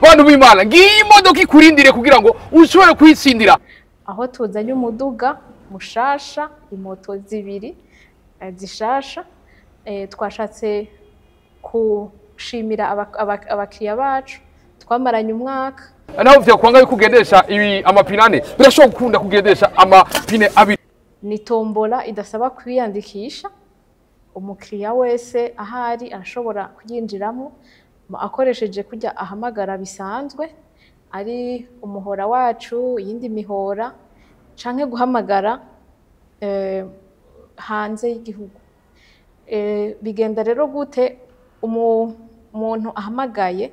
Bantu b'Imana, ngiyi imodoka ikurindire kugira ngo ushobore kuyitsindira. Aho tuzanye umuduga mushasha, imoto zibiri zishasha, twashatse kushimira abakiriya bacu twamaranye umwaka. Naho vyakwanga yuko ugendesha ibi amapine ane, birashobora gukunda kugendesha amapine abiri. Ni tombola idasaba kwiyandikisha, umukiriya wese ahari arashobora kuyinjiramo akoresheje kujya ahamagara bisanzwe, ari umuhora wacu, iyindi mihora, canke guhamagara hanze y'igihugu. Bigenda rero gute? Umuntu ahamagaye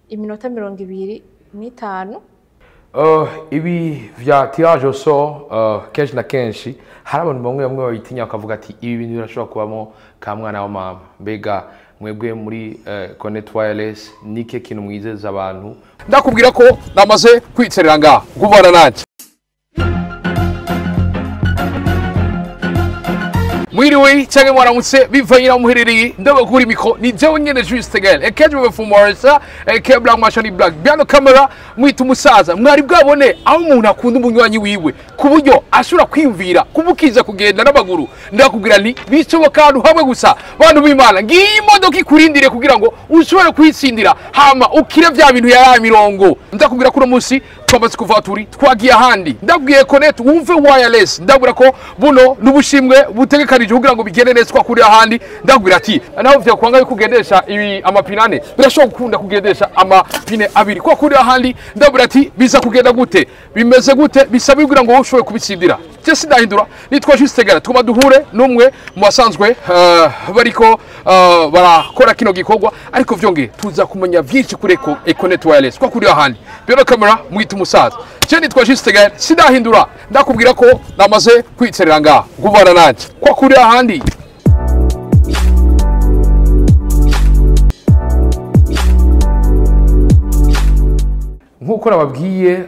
iminota 25. Ibi vya tirage au sort, kenshi na kenshi hari abantu bamwe bamwe babitinya, bakavuga ati ibi bintu birashobora kubamo ka mwana wa mama. Mbega mwebwe muri Econet Wireless nike kintu mwizeza abantu? Ndakubwira ko namaze kwitserera ngaha kuvana nanje. Mwiriwe canke mwaramutse bivanye naho muherereye, ndabakura micro ni jewe nyene Juste Gael ekeje mufumoresa eke Black Mashani Black behind camera mwita umusaza. Mwari bwabone aho umuntu akunda umunywanyi wiwe ku buryo ashobora kwiyumvira kumukiza kugenda n'amaguru? Ndakubwira nti bishoboka ahantu hamwe gusa. Bantu b'Imana, ngiyi imodoka ikurindire kugira ngo ushobore kuyitsindira, hama ukire vya bintu ya mirongo. Ndakubwira ko uno munsi twamaze kuva turi twagiye ahandi. Ndabwiye Econet wumve wireless, ndabwira ko buno n'ubushimwe butegekanije kugira ngo bigende neza twakuriye ahandi. Ndakubwira ati naho vyakwanga yuko ugendesha ibi amapine ane, birashobora gukunda kugendesha amapine abiri kwa kuri ahandi. Ndabwira ati biza kugenda gute, bimeze gute, bisaba kugira ngo ushobore kubitsindira. Je sindahindura, nitwa Juste Gael. Tuguma duhure n'umwe mu basanzwe bariko barakora kino gikorwa, ariko vyongeye tuza kumenya vyinshi kuri Econet Wireless kwa kuri ahandi. Behind camera mwita umusaza. Je nitwa Juste Gael, sindahindura, ndakubwira ko namaze kwitserera ngaha kuvana nanje kwa kuri ahandi. Nkuko nababwiye,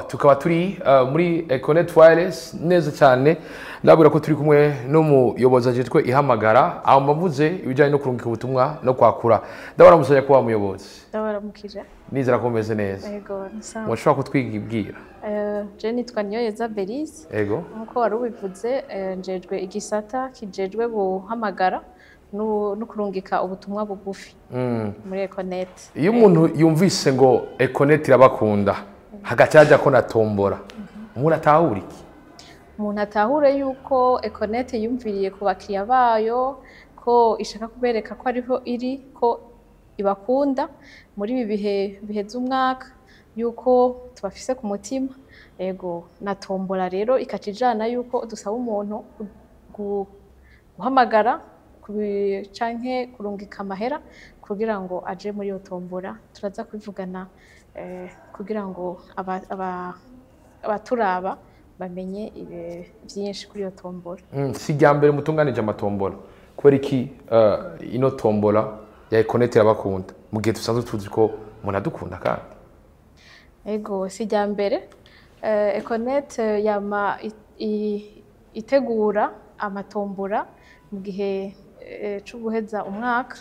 tukaba turi muri Econet Wireless neza cyane. Ndabwira ko turi kumwe n'umuyobozi ajejwe ihamagara, aho mbavuze ibijyanye no kurungika ubutumwa no kwakura. Ndabona musanya kuba muyobozi. Ndabaramukije. Nizera ko mumeze neza. Yego, ni sawa. Mushobora kutwibwira? Je nitwa Niyoyeza Belize. Ego. Nkuko wari ubivuze, njejwe igisata kijejwe guhamagara no kurungika ubutumwa bugufi muri Econet. Iyo umuntu yumvise ngo Econet irabakunda, hagaca hajya ko na tombora, umuntu atahura iki? Umuntu atahure yuko Econet yumviriye ku bakiriya bayo, ko ishaka kubereka ko ariho iri, ko ibakunda muri ibi bihe biheze umwaka, yuko tubafise ku mutima. Ego, na tombora rero ikaca ijana yuko dusaba umuntu guhamagara canke kurungika amahera kugira ngo aje muri iyo tombora. Turaza kubivugana kugira ngo abaturaba bamenye vyinshi kuri iyo tombora. Si irya mbere mutunganije amatombora, kubera iki ino tombora ya Econet irabakunda mu gihe dusanzwe tuzi ko umuntu adukunda kandi? Ego, si irya mbere. Econet yama itegura amatombora mu gihe co guheza umwaka.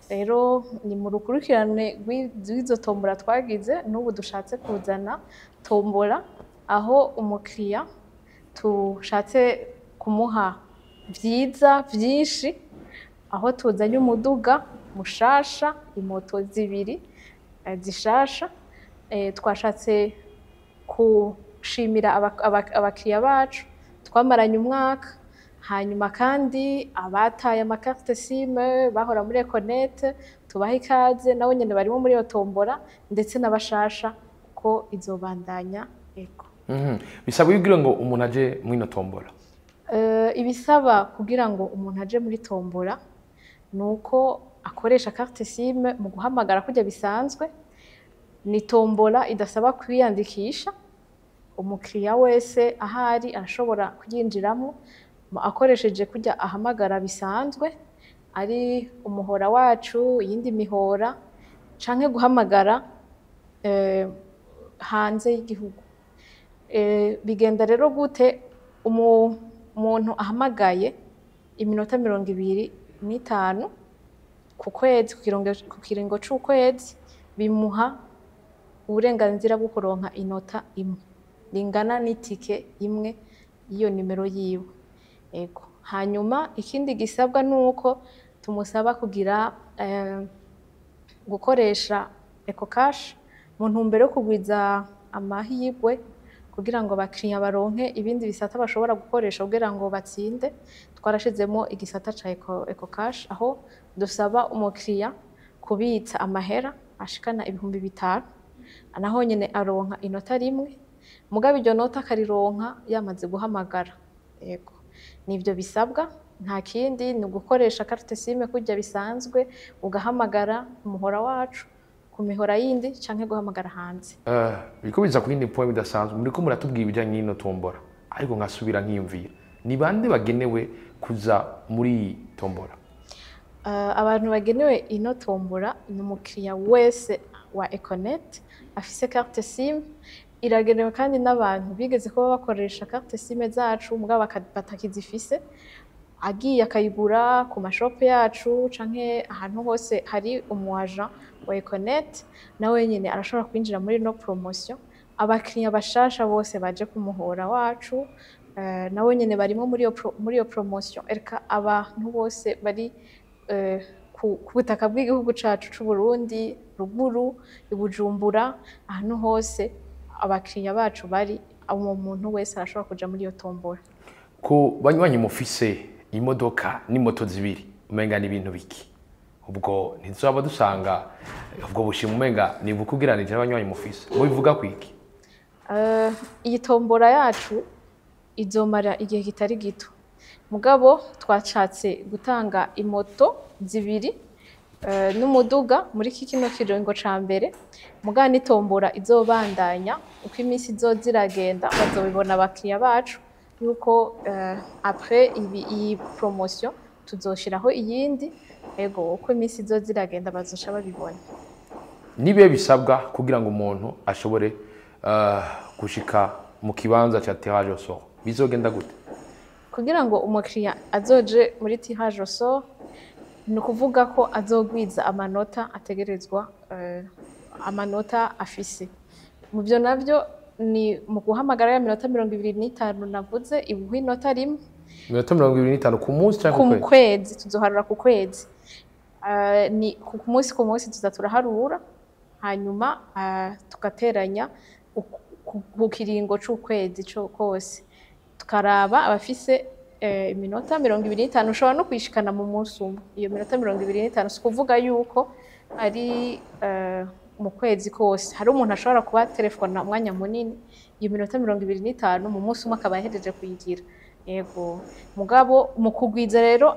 Rero ni mu rukurikirane rw'izo tombora twagize, n'ubu dushatse kuzana tombora aho umukiriya tushatse kumuha vyiza vyinshi, aho tuzanye umuduga mushasha, imoto zibiri zishasha. Twashatse kushimira abakiriya bacu twamaranye umwaka, hanyuma kandi abataye amakarte SIM bahora muri Econet tubaha ikaze, nabo nyene barimo muri iyo tombora, ndetse n'abashasha ko izobandanya. Ego. Bisaba kugira ngo umuntu aje muri ino tombora? Ibisaba kugira ngo umuntu aje muri tombora nuko akoresha carte SIM mu guhamagara kujya bisanzwe. Ni tombola idasaba kwiyandikisha, umukiriya wese ahari arashobora kuyinjiramo akoresheje kujya ahamagara bisanzwe, ari umuhora wacu, iyindi mihora, canke guhamagara hanze y'igihugu. Bigenda rero gute? Umuntu ahamagaye iminota 25 ku kwezi, ku kiringo c'ukwezi, bimuha uburenganzira bwo kuronka inota imwe ringana n'itike imwe y'iyo nimero yiwe. Ego. Hanyuma ikindi gisabwa nuko tumusaba kugira gukoresha EcoCash mu ntumbero yo kugwiza amahirwe kugira ngo abakiriya baronke ibindi bisata bashobora gukoresha kugira ngo batsinde. Twarashizemo igisata ca EcoCash aho dusaba umukiriya kubitsa amahera ashikana 5000, naho nyene aronka inota rimwe, mugabo iryo nota akarironka yamaze guhamagara. Yego, nivyo bisabwa, nta kindi, ni ugukoresha carte SIM kurya bisanzwe, ugahamagara umuhora wacu ku mihora yindi canke guhamagara hanze. Biriko biza ku yindi point bidasanzwe, muriko muratubwira ibijanye n'ino tombora, ariko nkasubira nkiyumvira ni bande bagenewe kuza muri iyi tombora? Abantu bagenewe ino tombora ni umukiriya wese wa Econet afise carte SIM. Iragenewe kandi n'abantu bigeze kuba bakoresha carte SIM zacu mugabo batakizifise, agiye akayigura ku mashopu yacu canke ahantu hose hari umu agent wa Econet, nawe nyene arashobora kwinjira muri no promotion. Abakiriya bashasha bose baje kumuhora wacu, nawe nyene barimo muri iyo promotion. Ereka abantu bose bari ku butaka bw'igihugu cacu c'u Burundi, ruguru, i Bujumbura, ahantu hose abakiriya bacu bari, uwo muntu wese arashobora kuja muri iyo tombora. Ku banywanyi mufise imodoka n'imoto zibiri, umenga ni ibintu biki? Ubwo ntituzaba dusanga ubwo bushimwe umenga ni bukugiranije n'abanywanyi mufise, mubivuga kwiki? Iyi tombora yacu izomara igihe kitari gito, mugabo twashatse gutanga imoto zibiri n'umuduga muri kino kiringo ca mbere, mugabo n'itombora izobandanya uko iminsi izoza iragenda, bazobibona abakiriya bacu yuko après iyi promotion tuzoshiraho iyindi. Ego, uko iminsi izoza iragenda bazoca babibona. Nibihe bisabwa kugira ngo umuntu ashobore gushika mu kibanza ca tirage au sort? Bizogenda gute? Kugira ngo umukiriya azoje muri tirage au sort, ni ukuvuga ko azogwiza amanota ategerezwa, amanota afise. Mu byo navyo ni mu guhamagara ya minota 25 navuze, iguha inota rimwe. Iminota 25 ku munsi canke ku ku kwezi? Kwezi, tuzoharura ku kwezi. Ni ku munsi ku munsi tuza turaharura, hanyuma tugateranya ku kiringo c'ukwezi co kose, tukaraba abafise iminota 25. Ushobora no kuyishikana mu munsi umwe iyo minota 25, si ukuvuga yuko ari mu kwezi kose. Hari umuntu ashobora kuba telefona umwanya munini, iyo minota 25 mu munsi umwe akaba yahejeje kuyigira. Yego, mugabo mu kugwiza rero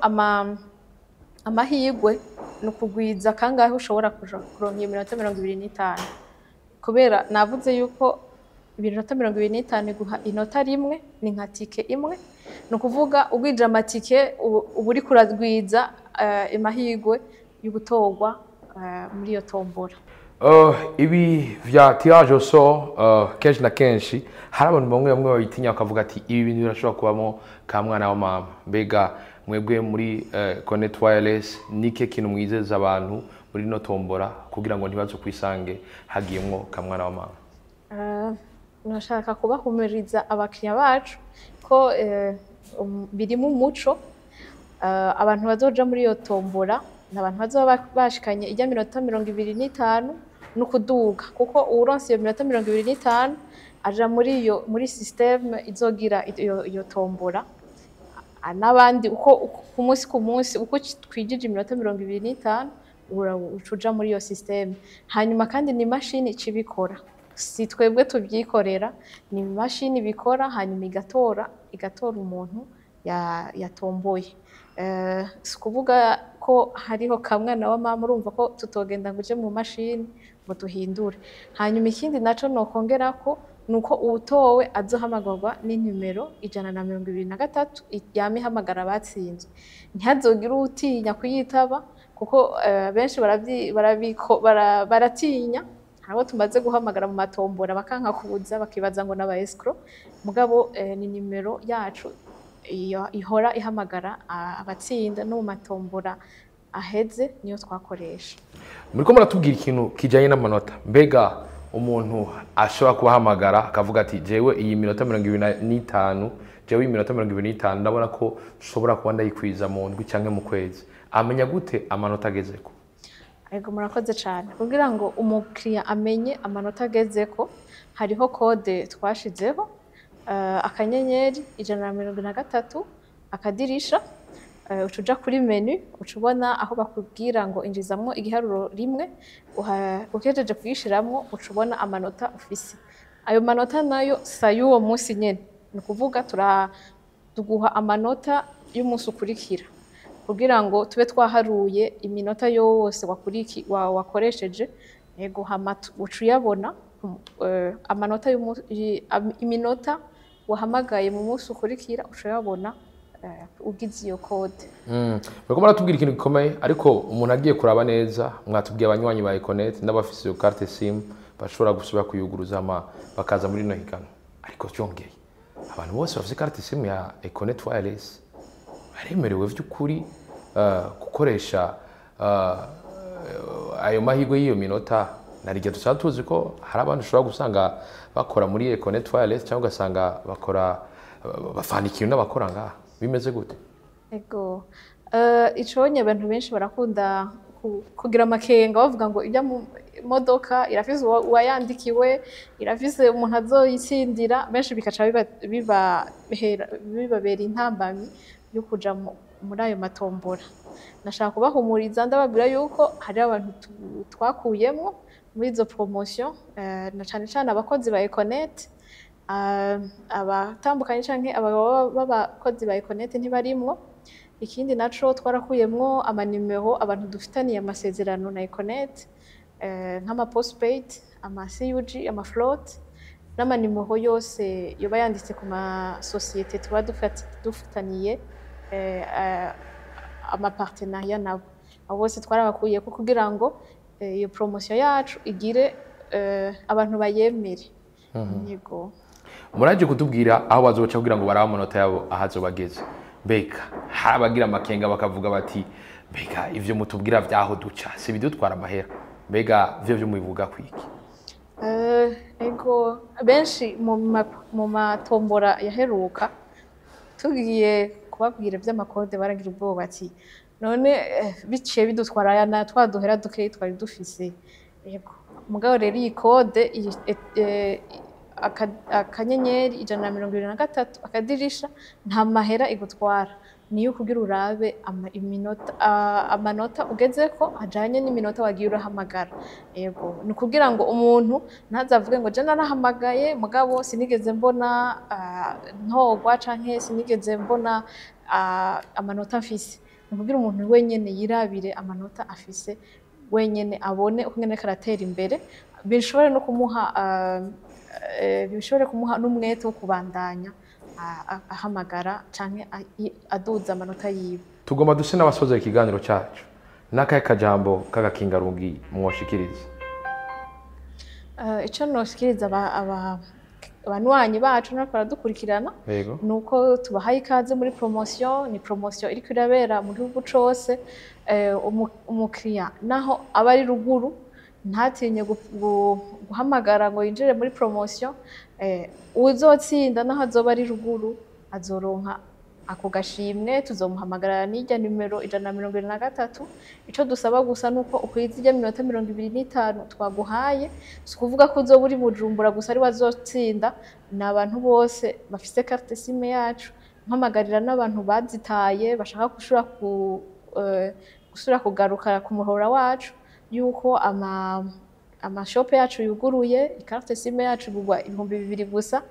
amahirwe ni ukugwiza kangahe ushobora kuja kuronka iyo minota 25, kubera navuze yuko iminota 25 iguha inota rimwe, ni nka tike imwe. Ni ukuvuga ugwije amatike uba uriko uragwiza amahirwe yo gutorwa muri iyo tombora. Ibi vya tirage au sort, kenshi na kenshi hari abantu bamwe bamwe babitinya, bakavuga ati ibi bintu birashobora kubamo ka mwana wa mama. Mbega mwebwe muri Connect Wireless nike kintu mwizeza abantu muri no tombora kugira ngo ntibaze kwisange hagiyemwo ka mwana wa mama? Nashaka kubahumuriza abakiriya bacu ko birimo umuco. Abantu bazoja muri iyo tombora ni abantu bazoba bashikanye ijya minota 25 n'ukuduga, kuko uwuronse iyo minota 25 aja muri système izogira iyo tombora. N'abandi uko ku munsi ku munsi uko twijije iminota 25 uca uja muri iyo système. Hanyuma kandi ni imashini ica ibikora, si twebwe tubyikorera, ni imashini ibikora, hanyuma igatora umuntu yatomboye. Si ukuvuga ko hariho kamwana wa mama, urumva ko tutogenda ngo uje mu mashini ngo duhindure. Hanyuma ikindi naco nokongerako ni uko uwutowe azohamagarwa n'inimero 123 yama ihamagara abatsinzwe. Ntihazogire uwutinya kuyitaba, kuko benshi baratinya. Hari abo tumaze guhamagara mu matombora bakanka kuza, bakibaza ngo n'aba escroc, mugabo ni nimero yacu iyo ihora ihamagara abatsinda, no mu matombora aheze niyo twakoresha. Muriko muratubwira ikintu kijanye n'amanota, mbega Umuntu ashobora kubahamagara akavuga ati jewe iyi minota 25, jewe iyi minota 25 ndabona ko nshobora kuba ndayikwiza mu ndwi cyangwa mu kwezi, amenya gute amanota agezeko? Ego, murakoze cyane. Kugira ngo umukiriya amenye amanota agezeko, hariho code twashizeho, *143 akadirisha, uca uja kuri menu, uca ubona aho bakubwira ngo injizamwo igiharuro 1, uhejeje kuyishiramwo uca ubona amanota ufise. Ayo manota nayo si ay'uwo munsi nyene, ni ukuvuga tuguha amanota y'umunsi ukurikira, kugira ngo tube twaharuye iminota yose wakoresheje. Ego, hama uca uyabona, amanota iminota wahamagaye mu munsi ukurikira uca uyabona, ugize iyo code. Muriko muratubwira ikintu gikomeye, ariko umuntu agiye kuraba neza, mwatubwiye abanywanyi ba Econet n'abafise iyo carte SIM bashobora gusubira kuyuguruza hama bakaza muri rino higanwa. Ariko vyongeye, abantu bose bafise carte SIM ya Econet Wireless baremerewe vy'ukuri gukoresha ayo mahirwe y'iyo minota? Narige dusanzwe tuzi ko hari abantu ushobora gusanga bakora muri Econet Wireless, cyangwa ugasanga bakora bafana ikintu n'abakora ngaha. Bimeze gute? Ego, iconye abantu benshi barakunda kugira amakenga, bavuga ngo ijya mu modoka irafise uwayandikiwe, irafise umuntu azoyitsindira. Benshi bikaca bibabera intambamyi yo kuja muri ayo matombora. Nashaka kubahumuriza, ndababwira yuko hari abantu twakuyemwo muri izo promotion, na cane cane abakozi ba Econet. Abatandukanye canke abagabo b'abakozi ba Econet ntibarimwo. Ikindi naco, twarakuyemwo amanimero abantu dufitaniye amasezerano na Econet, nk'ama postpaid, ama CUG, ama float, n'amanimero yose yoba yanditse ku masosiyete tuba dufitaniye ama partenariat nabo. Abo bose twarabakuyeko kugira ngo iyo promotion yacu igire abantu bayemere. Yego. Muraje kutubwira aho bazoca kugira ngo barabe amanota yabo aho azobageze. Mbega hari abagira amakenga bakavuga bati mbega ivyo mutubwira vyaho duca si bidutwara amahera? Mbega vyo mubivuga kwiki? Ego, benshi mu matombora yaheruka tugiye kubabwira ivy'amakode baragira ubwoba ati none biciye bidutwara aya na twaduhera dukeyi twari dufise. Yego, mugabo rero iyi code iyi, *173 akadirisha, nta mahera igutwara, niyo kugira urabe amanota ugezeko ajanye n'iminota wagiye urahamagara. Yego, ni ukugira ngo umuntu ntazavuge ngo je narahamagaye mugabo sinigeze mbona ntorwa, canke sinigeze mbona amanota mfise. Ni ukugira umuntu wenyene yirabire amanota afise wenyene, abone uko nyene karatera imbere, bishobore kumuha n'umwete wo kubandanya ahamagara canke aduza amanota yiwe. Tugomba duse n'abasoza ikiganiro cyacu. N'akahe kajambo k'agakingarungi mwoshikiriza? Ico noshikiriza abanywanyi bacu nariko baradukurikirana, nuko tubahaye ikaze muri promotion. Ni promotion iriko irabera mu gihugu cose. Umukiriya naho aba ari ruguru ntatinye guhamagara ngo yinjire muri promotion. Uzotsinda naho azoba ari ruguru azoronka ako gashimwe, tuzomuhamagara n'irya nimero 173. Ico dusaba gusa nuko ukwiza irya minota 25 twaguhaye. Si ukuvuga ko uzoba uri Bujumbura gusa ari wazotsinda, ni abantu bose bafise carte SIM yacu. Mpamagarira n'abantu bazitaye bashaka gusubira kugaruka ku muhora wacu yuko amashope yacu yuguruye. Ikarite SIM yacu igurwa 2000 gusa.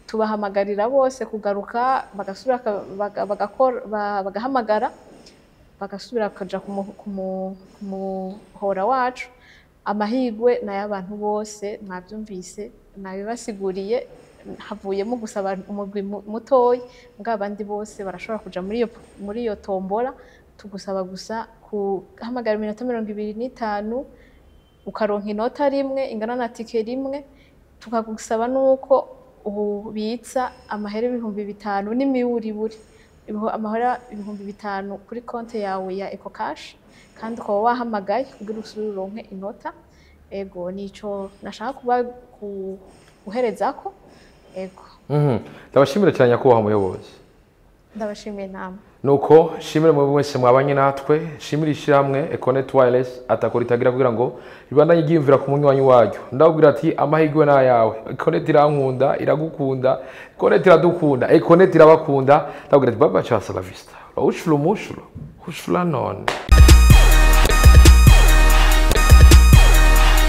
Tubahamagarira bose kugaruka bagasubira bagahamagara bagasubira bakaja ku muhora wacu. Amahirwe ni ay'abantu bose, mwavyumvise nabibasiguriye, havuyemo gusa umugwi mutoyi, mbwa abandi bose barashobora kuja muri iyo tombora. Tugusaba gusa guhamagara iminota 25 ukaronka inota rimwe ingana na tike rimwe. Tukagusaba nuko ubitsa amahera 5000 n'imiburiburi, amahera 5000 kuri konte yawe ya EcoCash, kandi ukaba wahamagaye kugira usubire uronke inota. Ego, nico nashaka kuba guherezako. Ego. Ndabashimira cyane, nyakubahwa muyobozi. Ndabashimiye namwe. Nuko shimire mwe mwese mwabanye natwe, shimire ishyirahamwe Econet Wireless atakora itagira kugira ngo ribandanye ryiyumvira ku munywanyi waryo. Ndababwira ati amahirwe ni ayawe. Econet irankunda, iragukunda, Econet iradukunda, Econet irabakunda. Ndababwira ati baba, ciao, hasta la vista. Ushula umushula, ushula none.